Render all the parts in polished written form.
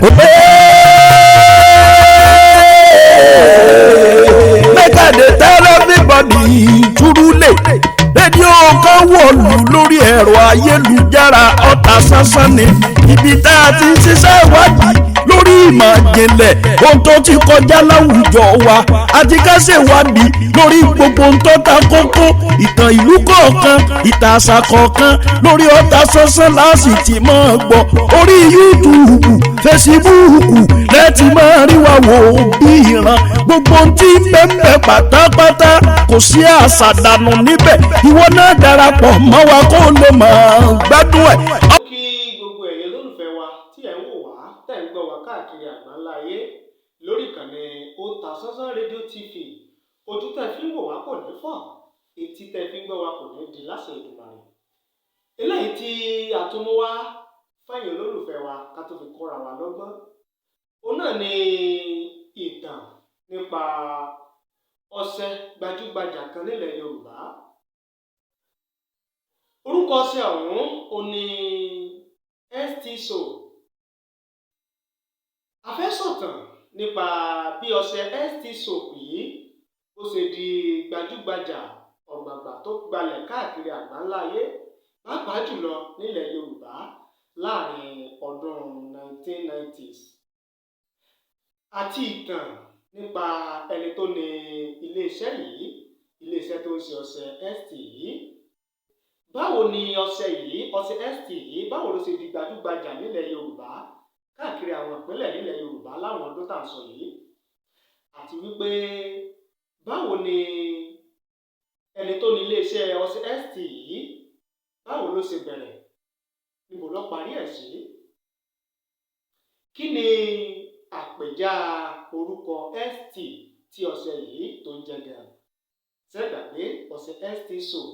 Make I dey tell everybody truly. Rédíò kan wọ̀lú lórí ẹ̀rọ ayélujára, Ọ̀tàsánsán ni ibi tá a ti ń ṣiṣẹ́ ìwádìí lórí ìmọ̀ ìjìnlẹ̀, ohun tó ti kọjá láwùjọ wa, àti ká ṣèwádìí lórí gbogbo ohun tó ta kókó, ìtàn ìlú kọ̀ọ̀kan, ìtàn àṣà kọ̀ọ̀kan. Lórí Ọ̀tàsánsán láàsì tí máa gbọ́, orí YouTube, Facebook lẹ́ẹ̀tì máa rí wa wò bí ìran. Gbogbo ohun tí ń bẹ́ẹ̀ pátápátá, kò sí àṣà dànù níbẹ̀. Ìwọ náà darapọ̀ mọ́ wa kó o lè máa gbádùn ẹ̀. Ó kí gbogbo ẹ̀yin olólùfẹ́ wa tí ẹ̀ ń wò wá, tẹ̀ ń gbọ́ wá káàkiri àgbáńlá ayé lórí ìkànnì Otasansan Rédíò TV. Ojú tẹ́ fi ń wò wá kò ní fọ́, etí tẹ́ fi ń gbọ́ wá kò ní di láṣẹ Èdùmàrè. Eléyìí tí a tún mú wá fẹ́yìn olólùfẹ́ wa ká tó fi kọ́ra wa lọ́gbọ́n, òun náà ni ìtàn nípa ọṣẹ gbajúgbajà kan nílẹ̀ Yorùbá. Orúkọ ọṣẹ ọ̀hún ò ní ST Soap. A fẹ́ sọ̀tàn nípa bí ọṣẹ ST Soap yìí ó ṣe di gbajúgbajà ọ̀gbàgbà tó gbalẹ̀ káàkiri àgbáńlá ayé, pàápàá jùlọ nílẹ̀ Yorùbá láàrin ọdún 1990s, àti ìtàn nípa ẹni tó ní iléeṣẹ́ yìí, iléeṣẹ́ tó ń ṣe ọṣẹ ST yìí. Báwo ni ọṣẹ yìí, ọṣẹ ST yìí, báwo ló ṣe di gbajúgbajà nílẹ̀ Yorùbá, káàkiri àwọn ìpínlẹ̀ nílẹ̀ Yorùbá láwọn ọdún tá à ń sọ yìí, àti wípé báwo ni ẹni tó ní iléeṣẹ́ ọṣẹ ST yìí, báwo ló ṣe bẹ̀rẹ̀, níbo ló parí ẹ̀ sí, kí ni àpèjá orúkọ ST tí ọṣẹ yìí tó ń jẹ gan? Ṣé gbàgbé ọṣẹ ST Soap?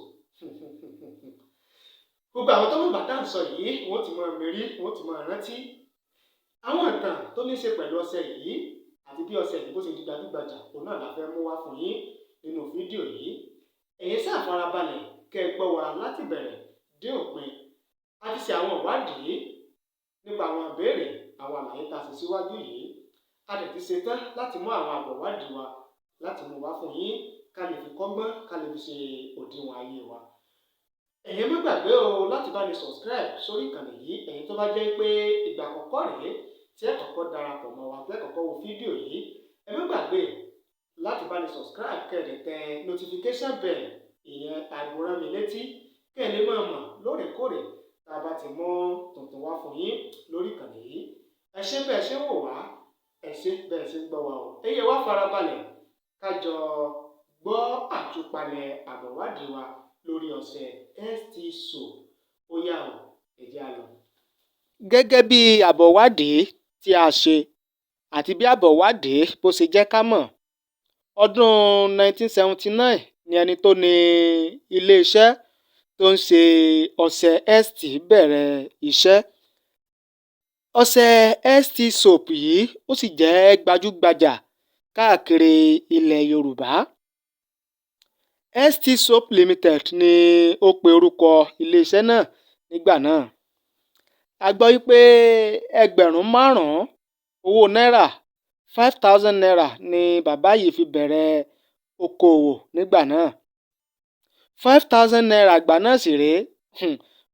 Gbogbo àwọn tó mọ̀ bàtà ń sọ yìí, wọ́n ti máa mérí, wọ́n ti máa rántí àwọn ìtàn tó ní í ṣe pẹ̀lú ọṣẹ yìí àti bí ọṣẹ yìí bó ṣe di gbajúgbajà. Òun náà la fẹ́ mú wá fún yín nínú fídíò yìí. Ẹ̀yin sáà farabalẹ̀ kẹ́ ẹ gbọ́ wa láti bẹ̀rẹ̀ dé òpin. A ti ṣe àwọn ìwádìí nípa àwọn ìbéèrè, àwọn àlàyé tá a ṣe síwájú yìí. A dẹ̀ ti ṣetán láti mú àwọn àbọ̀ wádìí wa láti mú wá fún yín, ká lè fi kọ́gbọ́n, ká lè fi ṣe òdiwọ̀n ayé wa. Ẹ̀yin má gbàgbé o láti bá ní subscribe sórí ìkànnì yìí. Ẹ̀yin tó bá jẹ́ pé ìgbà àkọ́kọ́ rèé tí ẹ kọ́kọ́ darapọ̀ mọ́ wa, tí ẹ kọ́kọ́ wo fídíò yìí, ẹ má gbàgbé láti bá ní subscribe, kẹ́ ẹ dẹ̀ tẹ notification bell, ìyẹn àwòrán mi létí, kẹ́ ẹ lè máa mọ̀ lóòrèkóòrè tá a bá ti mú tuntun wá fún yín lórí ìkànnì yìí. Ẹ ṣé bẹ́ẹ̀ ṣe ń wò wá, ẹ ṣé bẹ́ẹ̀ ṣe ń gbọ́ wa o. Ẹ yẹ wá farabalẹ̀ ká jọ gbọ́ àtúpalẹ̀ àbọ̀wádìí wa lórí ọṣẹ ST Soap. Ó yá o, ẹ jẹ́ á lọ. Gẹ́gẹ́ bí àbọ̀wádìí tí a ṣe àti bí àbọ̀wádìí bó ṣe jẹ́ ká mọ̀, ọdún 1979 ni ẹni tó ní iléeṣẹ́ tó ń ṣe ọṣẹ ST bẹ̀rẹ̀ iṣẹ́. Ọṣẹ ST Soap yìí, ó sì jẹ́ gbajúgbajà káàkiri ilẹ̀ Yorùbá. ST Soap Limited ni ó pe orúkọ iléeṣẹ́ náà nígbà náà. A gbọ́ wípé 5,000 owó náírà, ₦5,000, ni bàbá yìí fi bẹ̀rẹ̀ okòòwò nígbà náà. ₦5,000 ìgbà náà sì rèé,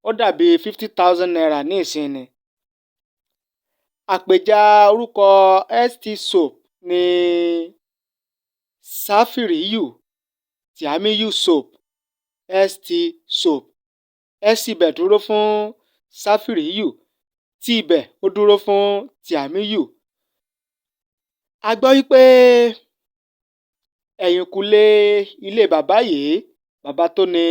ó dàbí ₦50,000 nísìnyí ni. Àpèjà orúkọ ST Soap ní Sàfíríyù Tìámíyù Soap. ST Soap, S ibẹ̀ dúró fún Sàfíríyù, T ibẹ̀ ó dúró fún Tìámíyù. A gbọ́ wípé ẹ̀yìnkùlé ilé bàbá yìí, bàbá tó ní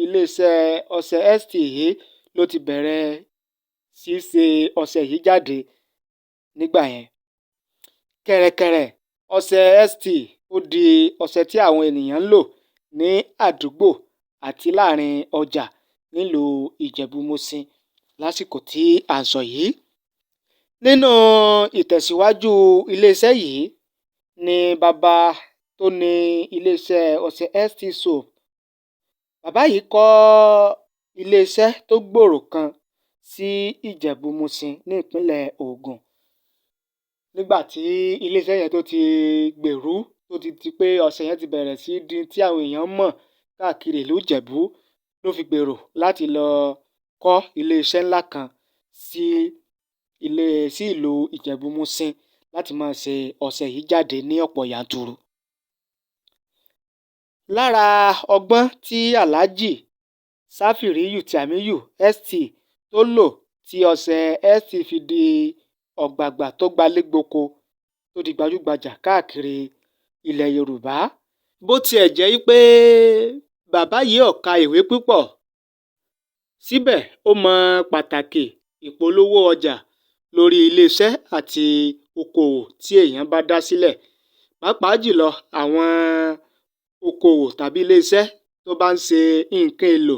iléeṣẹ́ ọṣẹ ST yìí, ló ti bẹ̀rẹ̀ sí í ṣe ọṣẹ yìí jáde nígbà yẹn. Kẹ̀rẹ̀kẹ̀rẹ̀, ọṣẹ ST ó di ọṣẹ tí àwọn ènìyàn ń lò ní àdúgbò àti láàrin ọjà nílùú Ìjẹ̀bú-Mòṣin lásìkò tí à ń sọ yìí. Nínú ìtẹ̀síwájú iléeṣẹ́ yìí ni bàbá tó ní iléeṣẹ́ ọṣẹ ST Soap, bàbá yìí kọ́ iléeṣẹ́ tó gbòòrò kan sí Ìjẹ̀bú-Mòṣin ní ìpínlẹ̀ Ògùn. Nígbà tí iléeṣẹ́ yẹn tó ti gbèrú, tó ti di pé ọṣẹ yẹn ti bẹ̀rẹ̀ sí di tí àwọn èèyàn mọ̀ káàkiri ìlú Ìjẹ̀bú, ló fi gbèrò láti lọ kọ́ iléeṣẹ́ ńlá kan sí ilé sí ìlú Ìjẹ̀bú Mùṣín láti máa ṣe ọṣẹ yìí jáde ní ọ̀pọ̀ yanturu. Lára ọgbọ́n tí Alhaji Safiriyu Tiamiyu ST tó lò tí ọṣẹ ST fi di ọ̀gbàgbà tó gbalé-gboko, tó di gbajúgbajà káàkiri ilẹ̀ Yorùbá. Bó tiẹ̀ jẹ́ pé bàbá yìí ò ka ìwé púpọ̀, síbẹ̀ ó mọ pàtàkì ìpolówó ọjà lórí iléeṣẹ́ àti okòwò tí èèyàn bá dá sílẹ̀, pàápàá jùlọ àwọn okòwò tàbí iléeṣẹ́ tó bá ń ṣe nǹkan èlò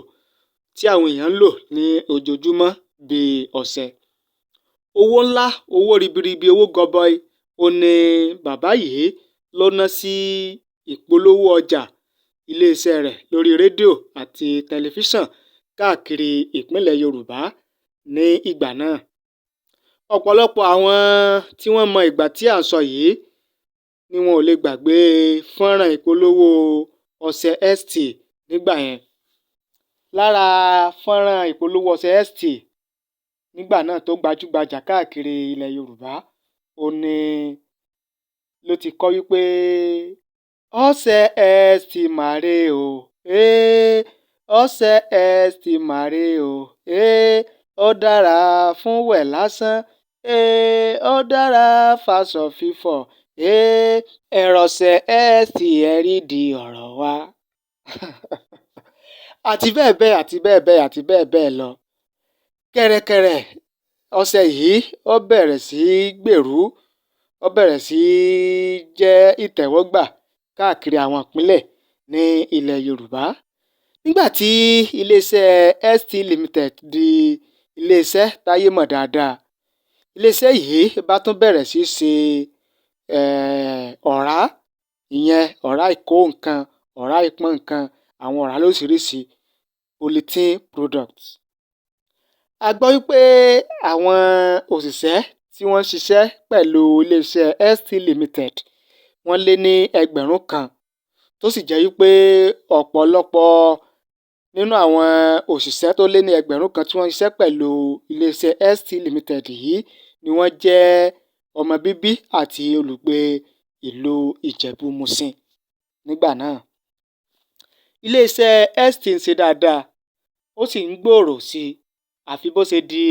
tí àwọn èèyàn ń lò ní ojoojúmọ́ bíi ọṣẹ. Owó ńlá, owó ribiribi, owó gọbọi ó ní bàbá yìí ló ná sí ìpolówó ọjà iléeṣẹ́ rẹ̀ lórí rédíò àti tẹlifíṣàn káàkiri ìpínlẹ̀ Yorùbá ní ìgbà náà. Ọ̀pọ̀lọpọ̀ àwọn tí wọ́n mọ ìgbà tí à ń sọ yìí ni wọn ò lè gbàgbé fọ́nrán ìpolówó ọṣẹ ST nígbà yẹn. Lára fọ́nrán ìpolówó ọṣẹ ST nígbà náà tó gbajúgbajà káàkiri ilẹ̀ Yorùbá, ó ní ló ti kọ́ wípé ọṣẹ ST màre o, ọṣẹ ST màre o, ó dára fún wẹ̀ lásán, ó dára fáṣọ fífọ̀, ẹ̀rọ̀ṣẹ̀ ST ẹ̀rí di ọ̀rọ̀ wa. Àti bẹ́ẹ̀ bẹ́ẹ̀, àti bẹ́ẹ̀ bẹ́ẹ̀, àti bẹ́ẹ̀ bẹ́ẹ̀ lọ. Kẹ̀rẹ̀kẹ̀rẹ̀ ọṣẹ yìí ó bẹ̀rẹ̀ sí í gbèrú, ó bẹ̀rẹ̀ sí í jẹ́ ìtẹ́wọ́gbà káàkiri àwọn ìpínlẹ̀ ní ilẹ̀ Yorùbá. Nígbà tí iléeṣẹ́ ST Limited di iléeṣẹ́ táyé mọ̀ dáadáa, iléeṣẹ́ yìí bá tún bẹ̀rẹ̀ sí í ṣe ọ̀rá, ìyẹn ọ̀rá ìkó nǹkan, ọ̀rá ìpọ́n nǹkan, àwọn ọ̀rá lóríṣiríṣi, polythene products. A gbọ́ wípé àwọn òṣìṣẹ́ tí wọ́n ń ṣiṣẹ́ pẹ̀lú iléeṣẹ́ ST Limited wọ́n lé ní 1,000, tó sì jẹ́ wípé ọ̀pọ̀lọpọ̀ nínú àwọn òṣìṣẹ́ tó lé ní 1,000 tí wọ́n ń ṣiṣẹ́ pẹ̀lú iléeṣẹ́ ST Limited yìí ni wọ́n jẹ́ ọmọ bíbí àti olùgbé ìlú Ìjẹ̀bú Mùṣín nígbà náà. Iléeṣẹ́ ST ń ṣe dáadáa, ó sì ń gbòòrò sí i, àfi bó ṣe di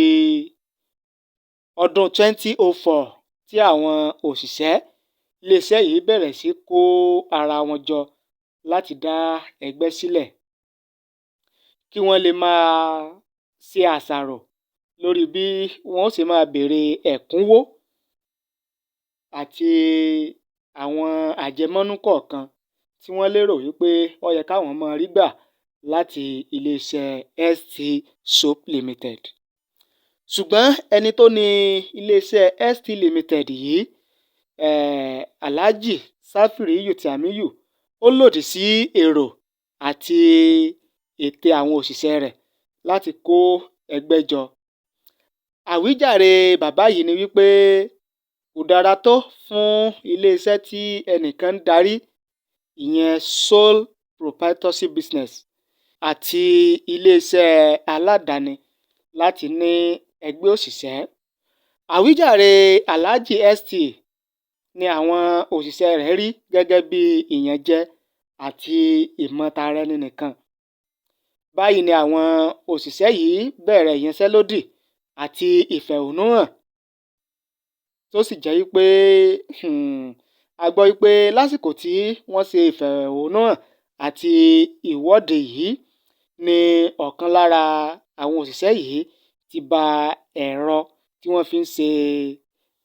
ọdún 2004 tí àwọn òṣìṣẹ́ iléeṣẹ́ yìí bẹ̀rẹ̀ sí kó ara wọn jọ láti dá ẹgbẹ́ sílẹ̀ kí wọ́n lè máa ṣe àṣàrò lórí bí wọ́n ó ṣe máa béèrè ẹ̀kúnwó àti àwọn àjẹmọ́nú kọ̀ọ̀kan tí wọ́n lérò wípé ó yẹ káwọn máa rí gbà láti iléeṣẹ́ ST Soap Limited. Ṣùgbọ́n ẹni tó ní iléeṣẹ́ ST Limited yìí, Alhaji Safiriyu Tiamiyu, ó lòdì sí èrò àti ète àwọn òṣìṣẹ́ rẹ̀ láti kó ẹgbẹ́ jọ. Àwíjàre bàbá yìí ni wípé kò dára tó fún iléeṣẹ́ tí ẹnìkan ń darí, ìyẹn sole proprietorship business, àti iléeṣẹ́ aládàáni láti ní ẹgbẹ́ òṣìṣẹ́. Àwíjàre Alhaji ST ni àwọn òṣìṣẹ́ rẹ̀ rí gẹ́gẹ́ bí ìyànjẹ àti ìmọ̀tara-ẹni nìkan. Báyìí ni àwọn òṣìṣẹ́ yìí bẹ̀rẹ̀ ìyanṣẹ́lódì àti ìfẹ̀hónúhàn, tó sì jẹ́ wípé a gbọ́ wípé lásìkò tí wọ́n ṣe ìfẹ̀hónúhàn àti ìwọ́de yìí ni ọ̀kan lára àwọn òṣìṣẹ́ yìí ti ba ẹ̀rọ tí wọ́n fi ń ṣe,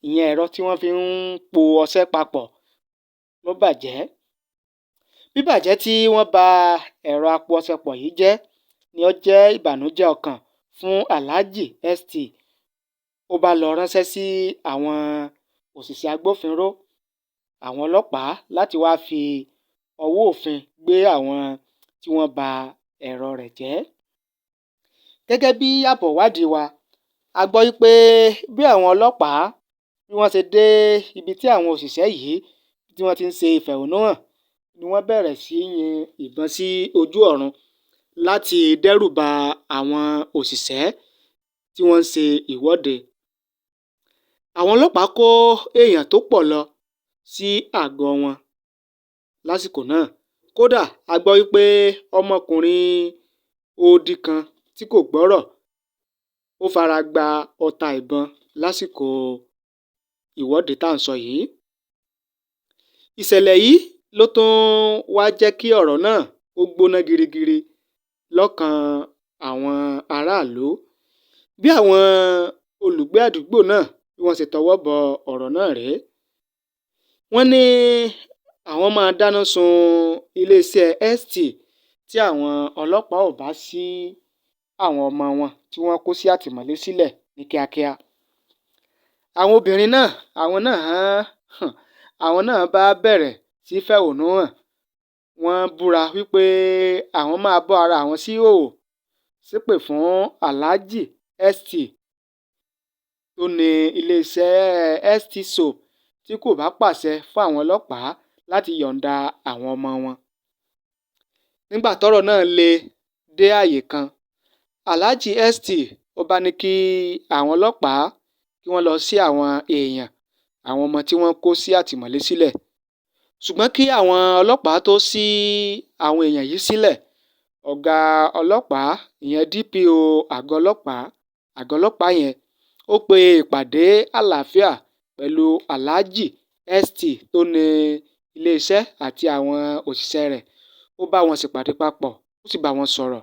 ìyẹn ẹ̀rọ tí wọ́n fi ń po ọṣẹ papọ̀ ló bàjẹ́. Bíbàjẹ́ tí wọ́n ba ẹ̀rọ apò ọṣẹ pọ̀ yìí jẹ́ ni ó jẹ́ ìbànújẹ́ ọkàn fún Alhaji ST. Ó bá lọ ránṣẹ́ sí àwọn òṣìṣẹ́ agbófinró, àwọn ọlọ́pàá, láti wá fi ọwọ́ òfin gbé àwọn tí wọ́n ba ẹ̀rọ rẹ̀ jẹ́. Gẹ́gẹ́ bí àbọ̀ ìwádìí wa, a gbọ́ wípé bí àwọn ọlọ́pàá Bí wọ́n ṣe dé ibi tí àwọn òṣìṣẹ́ yìí tí wọ́n ti ń ṣe ìfẹ̀hónúhàn ni wọ́n bẹ̀rẹ̀ sí í yin ìbọn sí ojú ọ̀run láti dẹ́rùba àwọn òṣìṣẹ́ tí wọ́n ń ṣe ìwọ́de. Àwọn ọlọ́pàá kó èèyàn tó pọ̀ lọ sí àgọ́ wọn lásìkò náà. Kódà a gbọ́ wípé ọmọkùnrin odi kan tí kò gbọ́rọ̀, ó fara gba ọta ìbọn lásìkò ìwọ́de tá à ń sọ yìí. Ìṣẹ̀lẹ̀ yìí ló tún wá jẹ́ kí ọ̀rọ̀ náà ó gbóná girigiri lọ́kàn àwọn aráàlú. Bí àwọn olùgbé àdúgbò náà bí wọ́n ṣe tọwọ́ bọ ọ̀rọ̀ náà rèé. Wọ́n ní àwọn máa dáná sun iléeṣẹ́ ST tí àwọn ọlọ́pàá ò bá ṣí àwọn ọmọ wọn tí wọ́n kó sí àtìmọ́lé sílẹ̀ ní kíákíá. Àwọn obìnrin náà, àwọn náà bá bẹ̀rẹ̀ sí fẹ̀hónú hàn. Wọ́n búra wípé àwọn máa bọ́ ara àwọn sí ìhòòhò, ṣépè fún Alhaji ST tó ní iléeṣẹ́ ST Soap tí kò bá pàṣẹ fún àwọn ọlọ́pàá láti yọ̀ǹda àwọn ọmọ wọn. Nígbà tọ́rọ̀ náà le dé ààyè kan, Alhaji ST ó bá ní kí àwọn ọlọ́pàá kí wọ́n lọ sí àwọn èèyàn, àwọn ọmọ tí wọ́n kó sí àtìmọ́lé sílẹ̀. Ṣùgbọ́n kí àwọn ọlọ́pàá tó ṣí àwọn èèyàn yìí sílẹ̀, ọ̀gá ọlọ́pàá ìyẹn DPO àgọ́ ọlọ́pàá yẹn, ó pe ìpàdé àlàáfíà pẹ̀lú Alhaji ST tó ní iléeṣẹ́ àti àwọn òṣìṣẹ́ rẹ̀. Ó bá wọn ṣèpàdé papọ̀, ó sì bá wọn sọ̀rọ̀.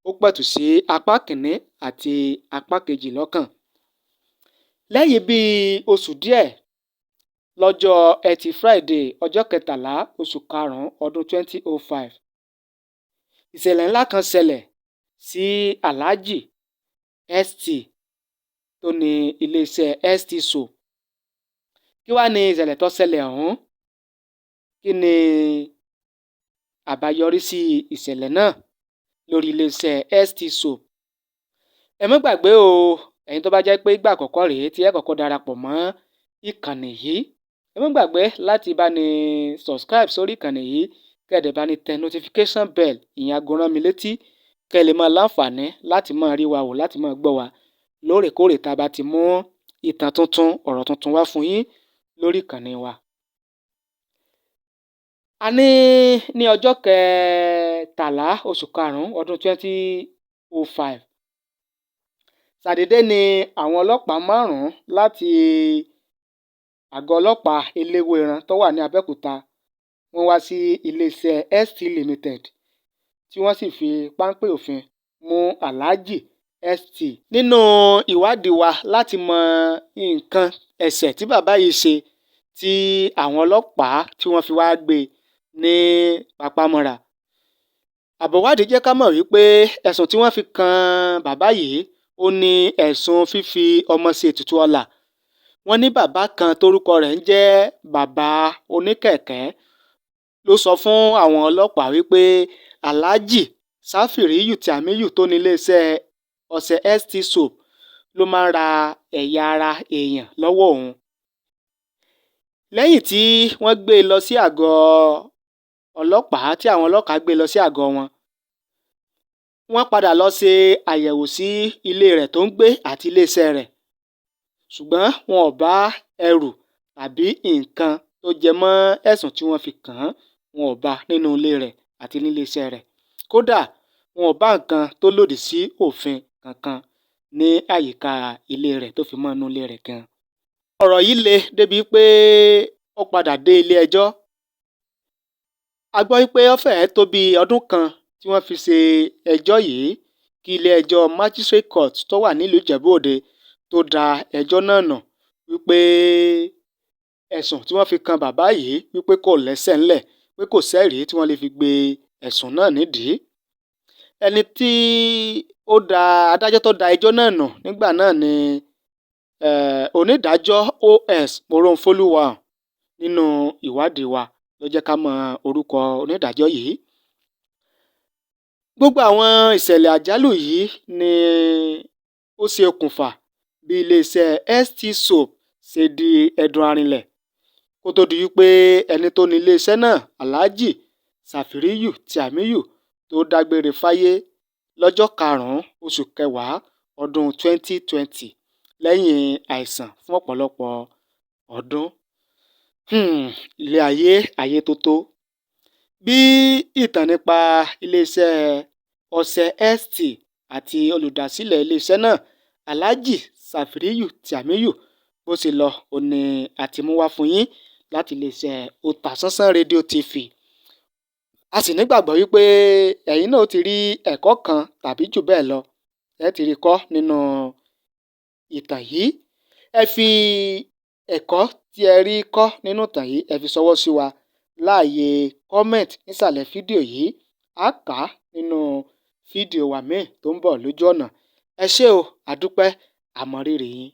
Ó pẹ̀tù sí apá kìíní àti apá kejì lọ́kàn. Lẹ́yìn bíi oṣù díẹ̀, lọ́jọ́ Ẹtì Friday, ọjọ́ 13 oṣù karùn-ún ọdún 2005, ìṣẹ̀lẹ̀ ńlá kan ṣẹlẹ̀ sí Alhaji ST tó ní iléeṣẹ́ ST Soap. Kí wàá ní ìṣẹ̀lẹ̀ tó ṣẹlẹ̀ ọ̀hún? Kí ni àbáyọrí sí ìṣẹ̀lẹ̀ náà lórí iléeṣẹ́ ST Soap? Ẹ má gbàgbé o, ẹ̀yin tó bá jẹ́ pé ìgbà àkọ́kọ́ rèé tí ẹ kọ́kọ́ darapọ̀ mọ́ ìkànnì yìí, ẹ má gbàgbé láti bá ní subscribe sórí ìkànnì yìí, kẹ́ ẹ dẹ̀ bá ní tẹ notification bell, ìyẹn aago rán mi létí, kẹ́ ẹ lè máa láǹfààní láti máa rí wa wò, láti máa gbọ́ wa lóòrèkóòrè tá a bá ti mú ìtàn tuntun, ọ̀rọ̀ tuntun wá fún yín lórí ìkànnì wa. A ní ọjọ́ 13 oṣù karùn-ún ọdún 2005, ṣàdédé ni àwọn ọlọ́pàá márùn-ún láti àgọ́ ọlọ́pàá Eléwéran tó wà ní Abẹ́òkúta, wọ́n wá sí iléeṣẹ́ ST Limited, tí wọ́n sì fi páńpẹ́ òfin mú Alhaji ST. Nínú ìwádìí wa láti mọ nǹkan ẹ̀ṣẹ̀ tí bàbá yìí ṣe tí àwọn ọlọ́pàá tí wọ́n fi wá gbé ní papámọ́ra, àbọ̀wádìí jẹ́ ká mọ̀ wípé ẹ̀sùn tí wọ́n fi kan bàbá yìí, ó ní ẹ̀sùn fífi ọmọ ṣe ètùtù ọlà. Wọ́n ní bàbá kan tórúkọ rẹ̀ ń jẹ́ Bàbá Oníkẹ̀kẹ́ ló sọ fún àwọn ọlọ́pàá wípé Alhaji Safiriyu Tìámíyù tó ní iléeṣẹ́ ọṣẹ ST Soap ló máa ń ra ẹ̀yà ara èèyàn lọ́wọ́ òun. Lẹ́yìn tí wọ́n gbé e lọ sí àgọ́ ọlọ́pàá, tí àwọn ọlọ́pàá gbé e lọ sí àgọ́ wọn, wọ́n padà lọ ṣe àyẹ̀wò sí ilé rẹ̀ tó ń gbé àti iléeṣẹ́ rẹ̀, ṣùgbọ́n wọn ò bá ẹrù tàbí nǹkan tó jẹ mọ́ ẹ̀sùn tí wọ́n fi kàn án, wọn ò bá nínú ilé rẹ̀ àti níléeṣẹ́ rẹ̀. Kódà wọn ò bá nǹkan tó lòdì sí òfin kankan ní àyíká ilé rẹ̀ tó fi mọ́ inú ilé rẹ̀ gan. Ọ̀rọ̀ yìí le débi pé ó padà dé ilé ẹjọ́. A gbọ́ pé ó fẹ́ẹ́ tó bí ọdún kan tí wọ́n fi ṣe ẹjọ́ yìí kí ilé ẹjọ́ Magistrate Court tó wà nílùú Ìjẹ̀bú-Òde tó da ẹjọ́ náà nù wípé ẹ̀sùn tí wọ́n fi kan bàbá yìí wípé kò lẹ́sẹ̀ ńlẹ̀, pé kò sẹ́rìí tí wọ́n lè fi gbé ẹ̀sùn náà nídìí. Ẹni tí ó da adájọ́ tó da ẹjọ́ náà nù nígbà náà ni onídàájọ́ OS Moronfoluwa. Nínú ìwádìí wa ló jẹ́ ká mọ orúkọ onídàájọ́ yìí. Gbogbo àwọn ìṣẹ̀lẹ̀ àjálù yìí ni ó ṣe okùnfà bí iléeṣẹ́ ST Soap ṣe di ẹdun arinlẹ̀ kó tó di wípé ẹni tó ní iléeṣẹ́ náà, Alhaji Safiriyu Tiamiyu, tó dágbére fáyé lọ́jọ́ 5 oṣù kẹwàá ọdún 2020 lẹ́yìn àìsàn fún ọ̀pọ̀lọpọ̀ ọdún. Ilé ayé, ayé tó tó. Bí ìtàn nípa iléeṣẹ́ ọṣẹ ST àti olùdásílẹ̀ iléeṣẹ́ náà, Alhaji Safiriyu Tiamiyu, bó ṣe lọ òní àti mú wá fún yín láti iléeṣẹ́ Otasansan rédíò TV. A sì nígbàgbọ́ wípé ẹ̀yin náà ó ti rí ẹ̀kọ́ kan tàbí jù bẹ́ẹ̀ lọ, ẹ ti rí kọ́ nínú ìtàn yìí. Ẹ fi ẹ̀kọ́ tí ẹ rí kọ́ nínú ìtàn yìí, ẹ fi ṣọwọ́ sí wa láàyè comment nísàlẹ̀ fídíò yìí. Á kà á nínú fídíò wa míì tó ń bọ̀ lójú ọ̀nà. Ẹ ṣé o, àdúpẹ́, àmọ̀rírì yín.